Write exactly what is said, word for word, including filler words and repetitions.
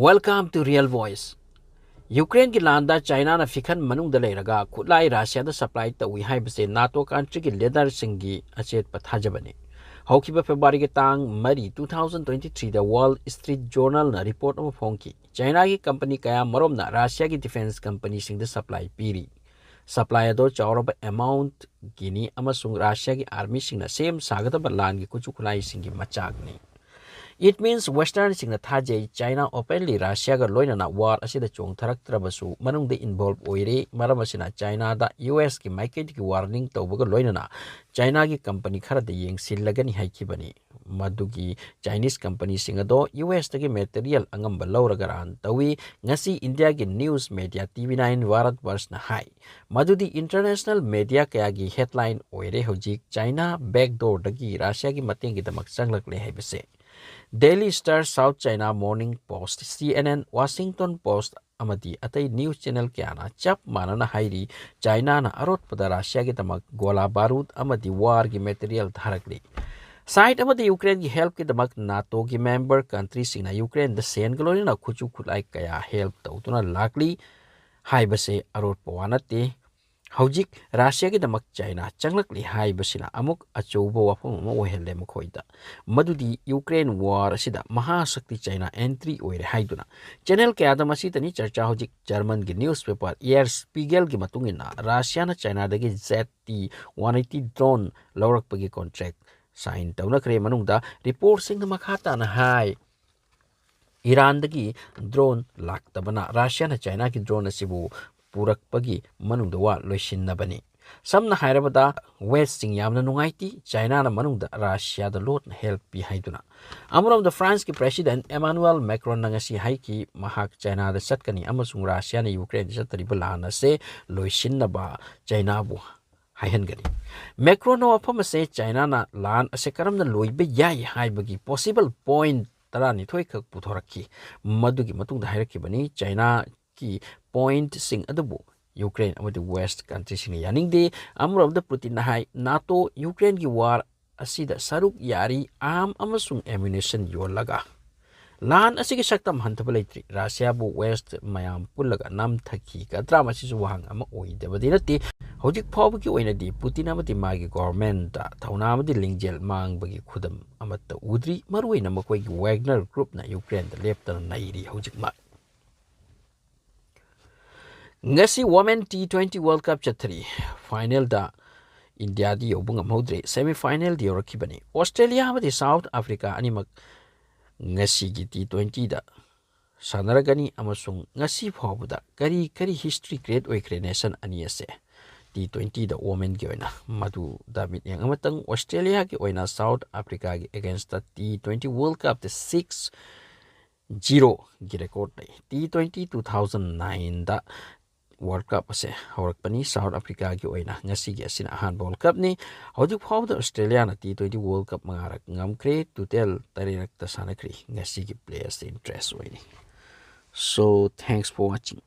Welcome to Real Voice. ꯌꯨꯀ꯭ꯔꯦꯟꯒꯤ ꯂꯥꯟꯗ ꯆꯥꯏꯅꯥꯅ ꯐꯤꯈꯟ ꯃꯅꯨꯡꯗ ꯂꯩꯔꯒ ꯈꯨꯠꯂꯥꯏ ꯔꯥꯁꯤꯌꯥꯗ ꯁꯄ꯭ꯂꯥꯏ ꯇꯧꯏ ꯍꯥꯏꯕꯁꯦ ꯅꯥꯇꯣ ꯀꯟꯇ꯭ꯔꯤꯒꯤ ꯂꯤꯗꯔꯁꯤꯡꯒꯤ ꯑꯆꯦꯠꯄ ꯊꯥꯖꯕꯅꯤ꯫ ꯍꯧꯈꯤꯕ ꯐꯦꯕ꯭ꯔꯨꯋꯥꯔꯤꯒꯤ ꯇꯥꯡ ꯃꯔꯤ, two thousand twenty-threeꯗ Wall Street Journalꯅ ꯔꯤꯄꯣꯔꯠ ꯑꯃ ꯐꯣꯡꯈꯤ꯫ ꯆꯥꯏꯅꯥꯒꯤ ꯀꯝꯄꯅꯤ ꯀꯌꯥ ꯃꯔꯨꯝꯅ ꯔꯥꯁꯤꯌꯥꯒꯤ ꯗꯤꯐꯦꯟꯁ ꯀꯝꯄꯅꯤꯁꯤꯡꯗ ꯁꯄ꯭ꯂꯥꯏ ꯄꯤꯔꯤ꯫ ꯁꯄ꯭ꯂꯥꯏ ꯑꯗꯣ ꯆꯥꯎꯔꯕ ꯑꯦꯃꯥꯎꯟꯠꯀꯤꯅꯤ ꯑꯃꯁꯨꯡ ꯔꯥꯁꯤꯌꯥꯒꯤ ꯑꯥꯔꯃꯤꯁꯤꯡꯅ ꯁꯦꯝ ꯁꯥꯒꯗꯕ ꯂꯥꯟꯒꯤ ꯈꯨꯠꯁꯨ ꯈꯨꯠꯂꯥꯏꯁꯤꯡꯒꯤ ꯃꯆꯥꯛꯅꯤ꯫ It means Westernꯁꯤꯡꯅ ꯊꯥꯖꯩ, ꯆꯥꯏꯅꯥ ꯑꯣꯄꯦꯟꯂꯤ ꯔꯥꯁꯤꯌꯥꯒ ꯂꯣꯏꯅꯅ ꯋꯥꯔ ꯑꯁꯤꯗ ꯆꯣꯡꯊꯔꯛꯇ꯭ꯔꯕꯁꯨ ꯃꯅꯨꯡꯗ ꯏꯟꯚꯣꯜꯕ ꯑꯣꯏꯔꯦ꯫ ꯃꯔꯝ ꯑꯁꯤꯅ ꯆꯥꯏꯅꯥꯗ ꯌꯨ ꯑꯦꯁꯀꯤ ꯃꯥꯏꯀꯩꯗꯒꯤ ꯋꯥꯔꯅꯤꯡ ꯇꯧꯕꯒ ꯂꯣꯏꯅꯅ ꯆꯥꯏꯅꯥꯒꯤ ꯀꯝꯄꯅꯤ ꯈꯔꯗ ꯌꯦꯡꯁꯤꯜꯂꯒꯅꯤ ꯍꯥꯏꯈꯤꯕꯅꯤ꯫ ꯃꯗꯨꯒꯤ ꯆꯥꯏꯅꯤꯁ ꯀꯝꯄꯅꯤꯁꯤꯡ ꯑꯗꯣ ꯌꯨ ꯑꯦꯁꯇꯒꯤ ꯃꯦꯇꯔꯤꯌꯦꯜ ꯑꯉꯝꯕ ꯂꯧꯔꯒ ꯔꯥꯟ ꯇꯧꯏ꯫ ꯉꯁꯤ ꯏꯟꯗꯤꯌꯥꯒꯤ news media T V nine Bharat ꯚꯔꯁꯅ ꯍꯥꯏ, ꯃꯗꯨꯗꯤ ꯏꯟꯇꯔꯅꯦꯁꯅꯦꯜ ꯃꯦꯗꯤꯌꯥ ꯀꯌꯥꯒꯤ ꯍꯦꯗꯂꯥꯏꯟ ꯑꯣꯏꯔꯦ ꯍꯧꯖꯤꯛ ꯆꯥꯏꯅꯥ ꯕꯦꯛꯗꯣꯔꯗꯒꯤ ꯔꯥꯁꯤꯌꯥꯒꯤ ꯃꯇꯦꯡꯒꯤꯗꯃꯛ ꯆꯪꯂꯛꯂꯦ ꯍꯥꯏꯕꯁꯦ꯫ Daily Star, South China Morning Post, C N N, Washington Post ꯑꯃꯗꯤ ꯑꯇꯩ ꯅ꯭ꯌꯨꯁ ꯆꯦꯅꯦꯜ ꯀꯌꯥꯅ ꯆꯞ ꯃꯥꯟꯅꯅ ꯍꯥꯏꯔꯤ, ꯆꯥꯏꯅꯥꯅ ꯑꯔꯣꯠꯄꯗ ꯔꯥꯁꯤꯌꯥꯒꯤꯗꯃꯛ ꯒꯣꯂꯥ ꯕꯥꯔꯨꯗ ꯑꯃꯗꯤ ꯋꯥꯔꯒꯤ ꯃꯦꯇꯔꯤꯌꯦꯜ ꯊꯥꯔꯛꯂꯤ꯫ ꯁꯥꯏꯠ ꯑꯃꯗ ꯌꯨꯀ꯭ꯔꯦꯟꯒꯤ ꯍꯦꯜꯞꯀꯤꯗꯃꯛ ꯅꯥꯇꯣꯒꯤ ꯃꯦꯝꯕꯔ ꯀꯟꯇ꯭ꯔꯤꯁꯤꯡꯅ ꯌꯨꯀ꯭ꯔꯦꯟꯗ ꯁꯦꯟꯒ ꯂꯣꯏꯅꯅ ꯈꯨꯠꯁꯨ ꯈꯨꯠꯂꯥꯏ ꯀꯌꯥ ꯍꯦꯜꯞ ꯇꯧꯗꯨꯅ ꯂꯥꯛꯂꯤ ꯍꯥꯏꯕꯁꯦ ꯑꯔꯣꯠꯄ ꯋꯥ ꯅꯠꯇꯦ꯫ ꯍꯧꯖꯤꯛ ꯔꯥꯁꯤꯌꯥꯒꯤꯗꯃꯛ ꯆꯥꯏꯅꯥ ꯆꯪꯂꯛꯂꯤ ꯍꯥꯏꯕꯁꯤꯅ ꯑꯃꯨꯛ ꯑꯆꯧꯕ ꯋꯥꯐꯝ ꯑꯃ ꯑꯣꯏꯍꯜꯂꯦ ꯃꯈꯣꯏꯗ, ꯃꯗꯨꯗꯤ ꯌꯨꯀ꯭ꯔꯦꯟ ꯋꯥꯔ ꯑꯁꯤꯗ ꯃꯍꯥꯁꯛꯇꯤ ꯆꯥꯏꯅꯥ ꯑꯦꯟꯇ꯭ꯔꯤ ꯑꯣꯏꯔꯦ ꯍꯥꯏꯗꯨꯅ꯫ ꯆꯦꯅꯦꯜ ꯀꯌꯥꯗ ꯃꯁꯤꯗꯅꯤ ꯆꯔꯆꯥ꯫ ꯍꯧꯖꯤꯛ ꯖꯔꯃꯟꯒꯤ ꯅ꯭ꯌꯨꯁ ꯄꯦꯄꯔ ꯑꯦꯌꯔ ꯁ꯭ꯄꯤꯒꯦꯜꯒꯤ ꯃꯇꯨꯡ ꯏꯟꯅ ꯔꯥꯁꯤꯌꯥꯅ ꯆꯥꯏꯅꯥꯗꯒꯤ jet T one eighty drone ꯂꯧꯔꯛꯄꯒꯤ ꯀꯣꯟꯇ꯭ꯔꯦꯛ ꯁꯥꯏꯟ ꯇꯧꯅꯈ꯭ꯔꯦ꯫ ꯃꯅꯨꯡꯗ ꯔꯤꯄꯣꯔꯠꯁꯤꯡꯅ ꯃꯈꯥ ꯇꯥꯅ ꯍꯥꯏ, ꯏꯔꯥꯟꯗꯒꯤ ꯗ꯭ꯔꯣꯟ ꯂꯥꯛꯇꯕꯅ ꯔꯥꯁꯤꯌꯥꯅ ꯆꯥꯏꯅꯥꯒꯤ ꯗ꯭ꯔꯣꯟ ꯑꯁꯤꯕꯨ ꯄꯨꯔꯛꯄꯒꯤ ꯃꯅꯨꯡꯗ ꯋꯥ ꯂꯣꯏꯁꯤꯟꯅꯕꯅꯤ꯫ ꯁꯝꯅ ꯍꯥꯏꯔꯕꯗ, ꯋꯦꯁꯁꯤꯡ ꯌꯥꯝꯅ ꯅꯨꯡꯉꯥꯏꯇꯦ, ꯆꯥꯏꯅꯥꯅ ꯃꯅꯨꯡꯗ ꯔꯥꯁꯤꯌꯥꯗ ꯂꯣꯠꯅ ꯍꯦꯜꯞ ꯄꯤ ꯍꯥꯏꯗꯨꯅ꯫ ꯑꯃꯔꯣꯝꯗ, ꯐ꯭ꯔꯥꯟꯁꯀꯤ ꯄ꯭ꯔꯦꯁꯤꯗꯦꯟꯠ ꯑꯦꯃꯥꯅꯨꯑꯦꯜ ꯃꯦꯀ꯭ꯔꯣꯟꯅ ꯉꯁꯤ ꯍꯥꯏꯈꯤ, ꯃꯍꯥꯛ ꯆꯥꯏꯅꯥꯗ ꯆꯠꯀꯅꯤ ꯑꯃꯁꯨꯡ ꯔꯥꯁꯤꯌꯥꯅ ꯌꯨꯀ꯭ꯔꯦꯟꯗ ꯆꯠꯇꯔꯤꯕ ꯂꯥꯟ ꯑꯁꯦ ꯂꯣꯏꯁꯤꯟꯅꯕ ꯆꯥꯏꯅꯥꯕꯨ ꯍꯥꯏꯍꯟꯒꯅꯤ꯫ ꯃꯦꯀ꯭ꯔꯣꯟꯅ ꯋꯥꯐꯝ ꯑꯁꯦ ꯆꯥꯏꯅꯥꯅ ꯂꯥꯟ ꯑꯁꯦ ꯀꯔꯝꯅ ꯂꯣꯏꯕ ꯌꯥꯏ ꯍꯥꯏꯕꯒꯤ ꯄꯣꯁꯤꯕꯜ ꯄꯣꯏꯟꯠ ꯇꯔꯥꯅꯤꯊꯣꯏ ꯈꯛ ꯄꯨꯊꯣꯔꯛꯈꯤ꯫ ꯃꯗꯨꯒꯤ ꯃꯇꯨꯡꯗ ꯍꯥꯏꯔꯛꯈꯤꯕꯅꯤ, ꯆꯥꯏꯅꯥꯒꯤ ꯄꯣꯏꯟꯠꯁꯤꯡ ꯑꯗꯨꯕꯨ ꯌꯨꯀ꯭ꯔꯦꯟ ꯑꯃꯗꯤ ꯋꯦꯁ꯭ꯠ ꯀꯟꯇ꯭ꯔꯤꯁꯤꯡꯅ ꯌꯥꯅꯤꯡꯗꯦ꯫ ꯑꯃꯔꯣꯝꯗ ꯄꯨꯇꯤꯟꯅ ꯍꯥꯏ, ꯅꯥꯇꯣ ꯌꯨꯀ꯭ꯔꯦꯟꯒꯤ ꯋꯥꯔ ꯑꯁꯤꯗ ꯁꯔꯨꯛ ꯌꯥꯔꯤ ꯑꯥꯔꯝ ꯑꯃꯁꯨꯡ ꯑꯦꯃꯨꯅꯤꯁꯟ ꯌꯣꯜꯂꯒ ꯂꯥꯟ ꯑꯁꯤꯒꯤ ꯁꯛꯇꯝ ꯍꯟꯊꯕ ꯂꯩꯇ꯭ꯔꯤ꯫ ꯔꯁꯤꯌꯥꯕꯨ ꯋꯦꯁ ꯃꯌꯥꯝ ꯄꯨꯜꯂꯒ ꯅꯝꯊꯈꯤꯒꯗ꯭ꯔꯥ? ꯃꯁꯤꯁꯨ ꯋꯥꯍꯪ ꯑꯃ ꯑꯣꯏꯗꯕꯗꯤ ꯅꯠꯇꯦ꯫ ꯍꯧꯖꯤꯛ ꯐꯥꯎꯕꯒꯤ ꯑꯣꯏꯅꯗꯤ ꯄꯨꯇꯤꯟ ꯑꯃꯗꯤ ꯃꯥꯒꯤ ꯒꯣꯚꯔꯟꯃꯦꯟꯠꯇ ꯊꯧꯅꯥ ꯑꯃꯗꯤ ꯂꯤꯡꯖꯦꯜ ꯃꯥꯡꯕꯒꯤ ꯈꯨꯗꯝ ꯑꯃꯠꯇ ꯎꯗ꯭ꯔꯤ꯫ ꯃꯔꯨꯑꯣꯏꯅ ꯃꯈꯣꯏꯒꯤ ꯋꯦꯒꯅꯔ ꯒ꯭ꯔꯨꯞꯅ ꯌꯨꯀ꯭ꯔꯦꯟꯗ ꯂꯦꯞꯇꯅ ꯅꯩꯔꯤ ꯍꯧꯖꯤꯛꯃꯛ꯫ ꯉꯁꯤ Women T twenty World Cup ꯆꯠꯊꯔꯤ꯫ ꯐꯥꯏꯅꯦꯜꯗ ꯏꯟꯗꯤꯌꯥꯗꯤ ꯌꯧꯕ ꯉꯝꯍꯧꯗ꯭ꯔꯦ, ꯁꯦꯃꯤ ꯐꯥꯏꯅꯦꯜꯗ ꯌꯧꯔꯛꯈꯤꯕꯅꯤ꯫ ꯑꯣꯁꯇ꯭ꯔꯦꯂꯤꯌꯥ ꯑꯃꯗꯤ ꯁꯥꯎꯠ ꯑꯐ꯭ꯔꯤꯀꯥ ꯑꯅꯤꯃꯛ ꯉꯁꯤꯒꯤ ꯇꯤ ꯇ꯭ꯋꯦꯟꯇꯤꯗ ꯁꯥꯟꯅꯔꯒꯅꯤ ꯑꯃꯁꯨꯡ ꯉꯁꯤ ꯐꯥꯎꯕꯗ ꯀꯔꯤ ꯀꯔꯤ ꯍꯤꯁꯇ꯭ꯔꯤ ꯀ꯭ꯔꯤꯌꯦꯠ ꯑꯣꯏꯈ꯭ꯔꯦ ꯅꯦꯁꯟ ꯑꯅꯤ ꯑꯁꯦ ꯇꯤ ꯇ꯭ꯋꯦꯟꯇꯤꯗ ꯋꯣꯃꯦꯟꯒꯤ ꯑꯣꯏꯅ? ꯃꯗꯨꯗ ꯃꯤꯠꯌꯦꯡ ꯑꯃꯇꯪ꯫ ꯑꯣꯁꯇ꯭ꯔꯦꯂꯤꯌꯥꯒꯤ ꯑꯣꯏꯅ ꯁꯥꯎꯠ ꯑꯐ꯭ꯔꯤꯀꯥꯒꯤ ꯑꯦꯒꯦꯟꯁꯇ ꯇꯤ ꯇ꯭ꯋꯦꯟꯇꯤ ꯋꯥꯔꯜ ꯀꯞꯇ ꯁꯤꯛꯁ ꯖꯤꯔꯣꯒꯤ ꯔꯦꯀꯣꯔꯠ ꯂꯩ꯫ ꯇꯤ ꯇ꯭ꯋꯦꯟꯇꯤ ꯇꯨ ꯊꯥꯎꯖꯟ ꯅꯥꯏꯟꯗ ꯋꯥꯔꯜ ꯀꯞ ꯑꯁꯦ ꯍꯧꯔꯛꯄꯅꯤ ꯁꯥꯎꯠ ꯑꯐ꯭ꯔꯤꯀꯥꯒꯤ ꯑꯣꯏꯅ꯫ ꯉꯁꯤꯒꯤ ꯑꯁꯤꯅ ꯑꯍꯥꯟꯕ ꯋꯥꯔꯜ ꯀꯞꯅꯤ꯫ ꯍꯧꯖꯤꯛ ꯐꯥꯎꯕꯗ ꯑꯣꯁꯇ꯭ꯔꯦꯂꯤꯌꯥꯅ ꯇꯤ ꯇ꯭ꯋꯦꯟꯇꯤ ꯋꯥꯔꯜ ꯀꯞ ꯃꯉꯥꯔꯛ ꯉꯝꯈ꯭ꯔꯦ꯫ ꯇꯣꯇꯦꯜ ꯇꯔꯦꯠꯔꯛꯇ ꯁꯥꯟꯅꯈ꯭ꯔꯦ꯫ ꯉꯁꯤꯒꯤ ꯄ꯭ꯂꯦ ꯑꯁꯤ ꯏꯟꯇꯔꯦꯁ ꯑꯣꯏꯔꯤ꯫ So, thanks for watching.